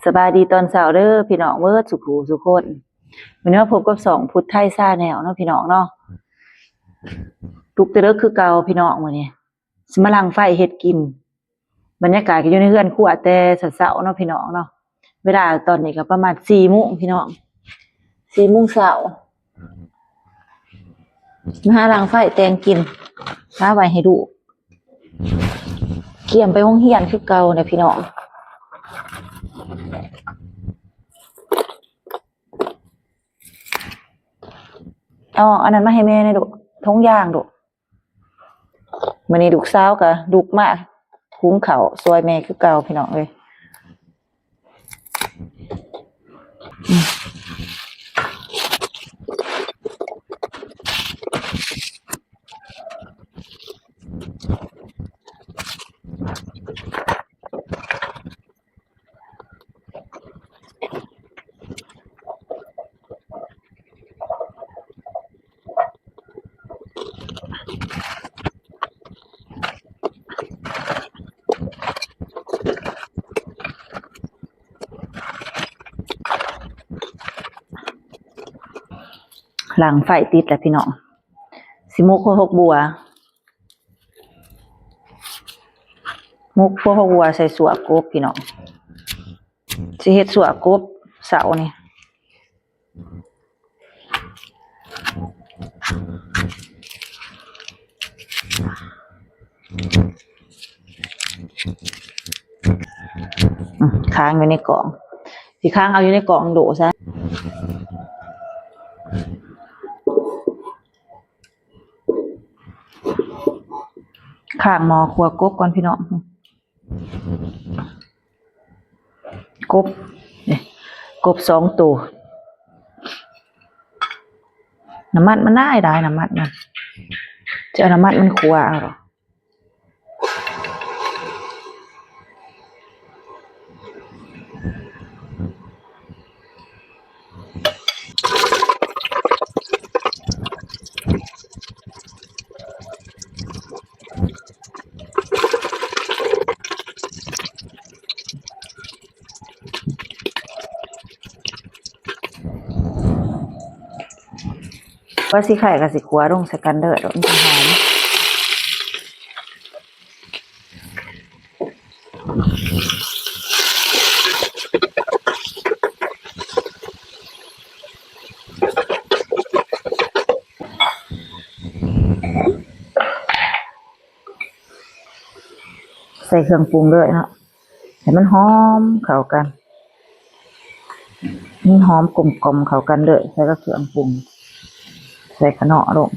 ສະບາຍດີຕອນເຊົ້າເດີພີ່ນ້ອງເບິດສູ່ຜູ້ສູ່ຄົນ. ມື້ນີ້ມາພົບກັບຊ່ອງພຸດໄທຊາແນວເນາະພີ່ນ້ອງເນາະ. ລຸກແຕ່ເດິກຄືເກົ່າພີ່ນ້ອງ ມື້ນີ້ຊິມາລັງໄຟເຮັດກິນ. ບັນຍາກາດກໍຢູ່ໃນເຮືອນຄົວແຕ່ເຊົ້າໆເນາະພີ່ນ້ອງເນາະ. ເວລາຕອນນີ້ກໍປະມານສີ່ໂມງພີ່ນ້ອງ ສີ່ໂມງເຊົ້າ. ມາຫາລັງໄຟແຕ່ງກິນ ຫາໄວ້ໃຫ້ລູກ ກຽມໄປໂຮງຮຽນຄືເກົ່ານະພີ່ນ້ອງ. ອໍ ອັນນັ້ນມາໃຫ້ແມ່ແດ່ລູກ ຖົງຢາງລູກ. ມື້ນີ້ລູກສາວກໍລຸກມາຫຸງເຂົ້າຊ່ວຍແມ່ຄືເກົ່າພີ່ນ້ອງເອີຍ. ຫຼັງໄຟຕິດແລ້ວພີ່ນ້ອງ ຊິໝົກຫົວຫົກບົວ. ໝົກຫົວຫົກບົວໃສ່ຊົ່ວກົບພີ່ນ້ອງ ຊິເຮັດຊົ່ວກົບເຊົ້ານີ້. ອືມ ຄ້າງຢູ່ໃນກອງ ຊິຄ້າງເອົາຢູ່ໃນກອງໂດຊະ. ຂ້າງໝໍ້ຂົ້ວກົບກ່ອນພີ່ນ້ອງ. ກົບ ກົບສອງໂຕ ນ້ຳມັນມັນຫຼາຍໆ ນ້ຳມັນມັນ ຈະເອົານ້ຳມັນມັນຂົ້ວເອົາດອກ. ວ່າຊິໄຂ່ກໍຊິຂົ້ວລົງໃສ່ກັນເດີ ມັນຊິຫອມ. ໃສ່ເຄື່ອງປຸງເລີຍເນາະ ໃຫ້ມັນຫອມເຂົ້າກັນ ມັນຫອມກົມກ່ອມເຂົ້າກັນເລີຍ ໃສ່ກັບເຄື່ອງປຸງ ໃສ່ຂະເນາະລົງ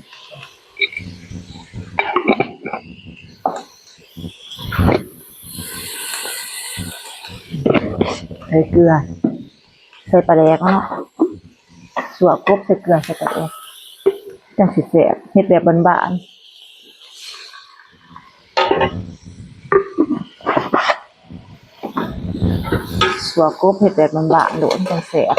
ໃສ່ເກືອ ໃສ່ປາແດກເນາະ ຊົ່ວກົບໃສ່ເກືອໃສ່ປາແດກ ຈັ່ງຊິແຊບ ເຮັດແບບບ້ານໆ ຊົ່ວກົບເຮັດແບບບ້ານໆໂລດ ມັນຈັ່ງແຊບ.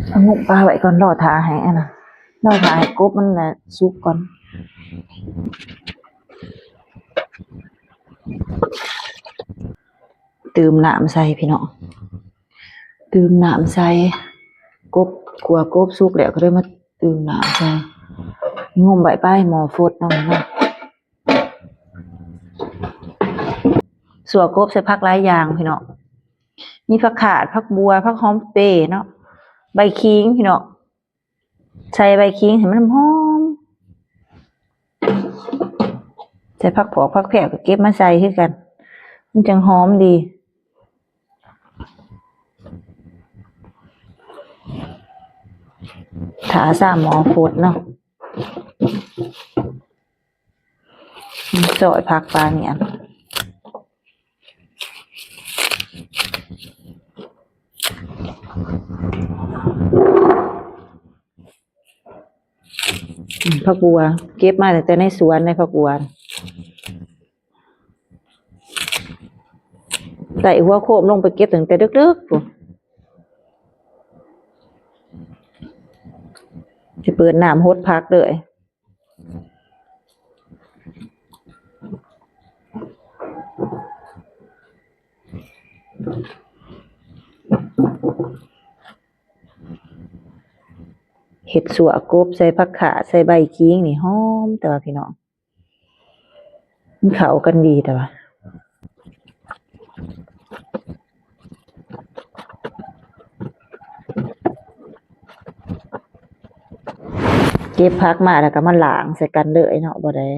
ເອົາໝົກປາໄວ້ກ່ອນ ລໍຖ້າໃຫ້ອັນນະ ລໍຖ້າໃຫ້ກົບມັນນະສຸກກ່ອນ. ຕື່ມນ້ຳໃສ່ພີ່ນ້ອງ ຕື່ມນ້ຳໃສ່ ກົບ ຂົ້ວກົບສຸກແລ້ວກໍເລີຍມາຕື່ມນ້ຳໃສ່ ງົມໄວ້ປາຍໝໍ້ຟົດເນາະພີ່ນ້ອງ. ຊົ່ວກົບໃສ່ຜັກຫຼາຍຢ່າງພີ່ນ້ອງ ມີຜັກຂາດ ຜັກບົ່ວ ຜັກຫອມເປເນາະ ໃບຂີງພີ່ນ້ອງ. ໃສ່ໃບຂີງໃຫ້ມັນຫອມ ໃສ່ຜັກຜອກຜັກແພວກໍເກັບມາໃສ່ຄືກັນ ມັນຈັ່ງຫອມດີ. ຖ້າຊາໝໍ້ຟົດເນາະ ຊອຍຜັກປານນີ້. ຜັກບົວ ເກັບມາຕັ້ງແຕ່ໃນສວນເດ້ ຜັກບົວ ໄຕ່ຫົວໂຄມລົງໄປເກັບຕັ້ງແຕ່ເດິກໆພຸ້ນ ຊິເປີດນ້ຳຫົດຜັກເລີຍ. ເຮັດຊົ່ວກົບໃສ່ຜັກຂາດ ໃສ່ໃບຂີງນີ້ຫອມແຕ່ວ່າ ພີ່ນ້ອງ ມັນເຂົ້າກັນດີແຕ່ວ່າ. ເກັບຜັກມາແລ້ວກໍມາລ້າງໃສ່ກັນເລີຍເນາະ ບໍ່ໄດ້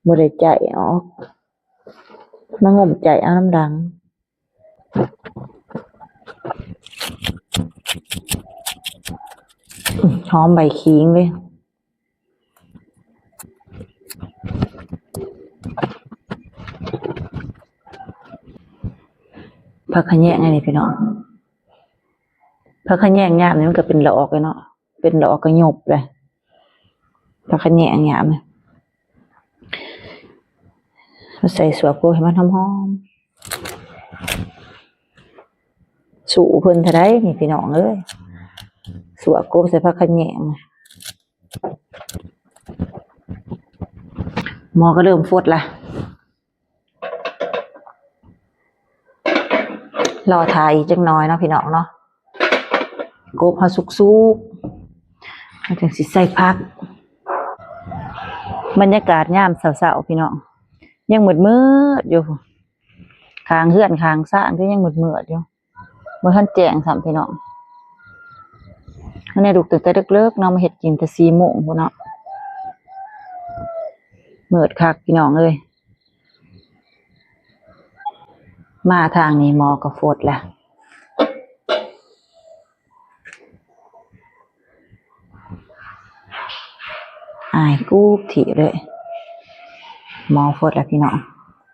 ບໍ່ໄດ້ໃຈອອກ ມາງົມໃຈເອົານຳຫຼັງ. ຫອມໃບຂີງເດ້. ຜັກຂະແຍງອັນນີ້ພີ່ນ້ອງ ຜັກຂະແຍງຍາມນີ້ມັນກໍເປັນດອກເລີຍເນາະ ເປັນດອກກໍຍົບເລີຍ ຜັກຂະແຍງຍາມນີ້ ມາໃສ່ຊົ່ວໂກບໃຫ້ມັນຫອມໆ. ສູ້ເພິ່ນເທົ່າໃດນີ້ພີ່ນ້ອງເອີຍ ຊົ່ວກົບໃສ່ຜັກຂະແຍງ. ໝໍ້ກໍເລີ່ມຟົດລະ ລໍຖ້າອີກຈັກໜ້ອຍເນາະພີ່ນ້ອງເນາະ ກົບເຮົາສຸກໆ ເຮົາຈັ່ງຊິໃສ່ຜັກ. ບັນຍາກາດຍາມເຊົ້າໆ ພີ່ນ້ອງ ຍັງມືດໆຢູ່ ຂ້າງເຮືອນຂ້າງຊານກໍຍັງມືດໆຢູ່ ບໍ່ທັນແຈ້ງຊ້ຳພີ່ນ້ອງ. ອັນນີ້ລຸກຕັ້ງແຕ່ເລິກໆເນາະ ມາເຮັດກິນແຕ່ສີ່ໂມງພຸ້ນເນາະ ມືດຄັກພີ່ນ້ອງເອີຍ. ມາທາງນີ້ໝໍ້ກໍຟົດລະ ອາຍກູບຖີບເລີຍ. ໝໍ້ຟົດລະພີ່ນ້ອງ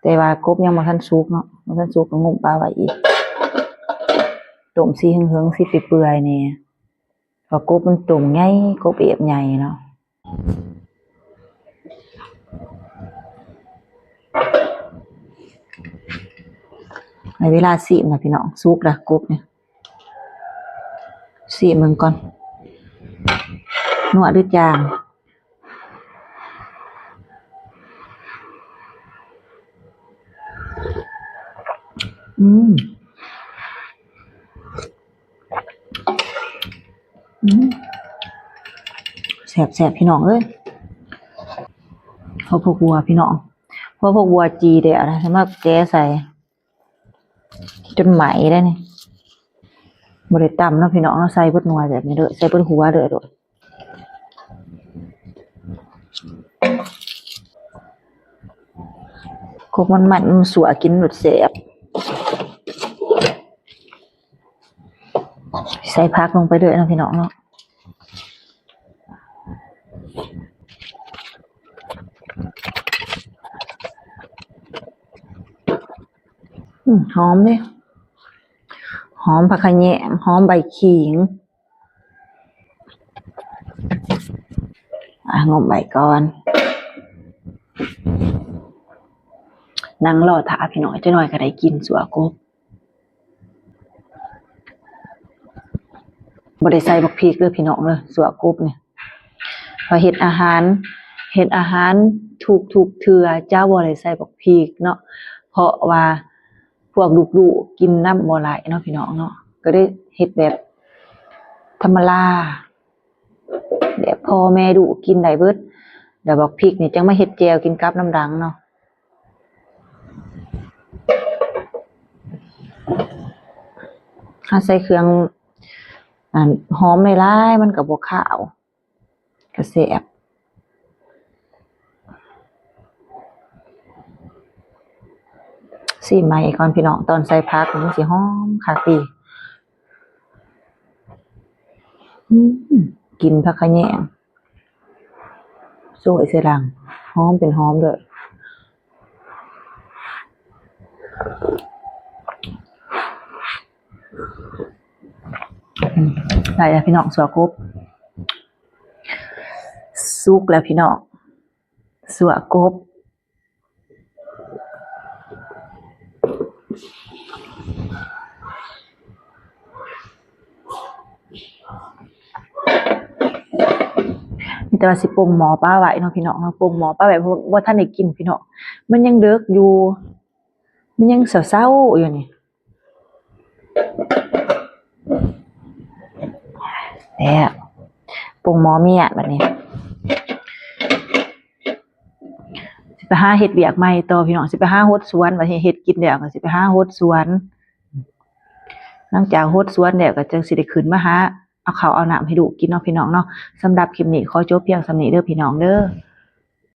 ແຕ່ວ່າກົບຍັງບໍ່ທັນສຸກເນາະ ບໍ່ທັນສຸກກໍງົມປາໄວ້ອີກ ຕົ້ມຊິເຫິງໆ ຊິເປື່ອຍໆແດ່ ເພາະກົບມັນໂຕໃຫຍ່ ກົບເອບໃຫຍ່ເນາະ. ໃຫ້ເວລາຊີມນະພີ່ນ້ອງ ສຸກລະກົບນີ້ ຊີມເບິ່ງກ່ອນ ນົວຫຼືຈາງ. ອືມ ອືມ ແຊບໆ ພີ່ນ້ອງເອີຍ. ຫົວຜັກບົວພີ່ນ້ອງ ຫົວຜັກບົວຈີ່ແລ້ວນະ ມາແກະໃສ່ ຈົນໄໝ້ໄດ໋ນີ້ ບໍ່ໄດ້ຕຳເນາະພີ່ນ້ອງເນາະ ໃສ່ເບິດໜ່ວຍແບບນີ້ເດີ ໃສ່ເບິດຫົວເລີຍໂລດ. ກົບມັນມັນ ມັນຊົ່ວກິນໂລດແຊບ. ໃສ່ຜັກລົງໄປເລີຍເນາະພີ່ນ້ອງເນາະ. ອືມ ຫອມເດ້ ຫອມຜັກຂະແຍງ ຫອມໃບຂີງ. ອ່າ ງົມໄວ້ກ່ອນ ນັ່ງລໍຖ້າພີ່ນ້ອງ ຈັກໜ້ອຍກໍໄດ້ກິນຊົ່ວກົບ. ບໍ່ໄດ້ໃສ່ບັກພິກເດີພີ່ນ້ອງເດີ ຊົ່ວກົບນີ້ ເພາະເຮັດອາຫານ ເຮັດອາຫານທຸກໆເທື່ອຈະບໍ່ໄດ້ໃສ່ບັກພິກເນາະ ເພາະວ່າ ພວກລູກໆກິນນຳບໍ່ຫຼາຍເນາະພີ່ນ້ອງເນາະ ກໍເລີຍເຮັດແບບທຳມະດາ ແບບພໍ່ແມ່ລູກກິນໄດ້ເບິດ. ແລ້ວບັກພິກນີ້ຈັ່ງມາເຮັດແຈ່ວກິນກັບນຳຫຼັງເນາະ. ເຮົາໃສ່ເຄື່ອງ ອັນ ຫອມຫຼາຍໆ ມັນກໍບໍ່ຄາວ ກະແຊບ. ຊີມໃໝ່ອີກກ່ອນພີ່ນ້ອງ ຕອນໃສ່ຜັກມັນຊິຫອມຄັກດີ. ອືມ ກິ່ນຜັກຂະແຍງ ໂຊຍໃສ່ຫຼັງ ຫອມເປັນຫອມເລີຍ. ອືມ ໄດ້ແລ້ວພີ່ນ້ອງ ຊົ່ວກົບ. ສຸກແລ້ວພີ່ນ້ອງ ຊົ່ວກົບ ມີແຕ່ວ່າຊິປົງໝໍ້ປະໄວ້ເນາະພີ່ນ້ອງເນາະ ປົງໝໍ້ປະໄວ້ ເພາະວ່າບໍ່ທັນໄດ້ກິນພີ່ນ້ອງ ມັນຍັງເດິກຢູ່ ມັນຍັງເຊົ້າໆຢູ່ນີ້ ແລ້ວ ປົງໝໍ້ມ້ຽງບັດນີ້ ຊິໄປຫາເຮັດວຽກໃໝ່ຕໍ່ພີ່ນ້ອງ ຊິໄປຫາຫົດສວນ ບັດນີ້ເຮັດກິນແລ້ວກໍຊິໄປຫາຫົດສວນ ຫຼັງຈາກຫົດສວນແລ້ວກໍຈັ່ງຊິໄດ້ຂຶ້ນມາຫາເອົາເຂົ້າເອົານ້ຳໃຫ້ລູກກິນເນາະພີ່ນ້ອງເນາະ ສຳລັບຄລິບນີ້ຂໍຈົບພຽງສ່ຳນີ້ເດີພີ່ນ້ອງເດີ.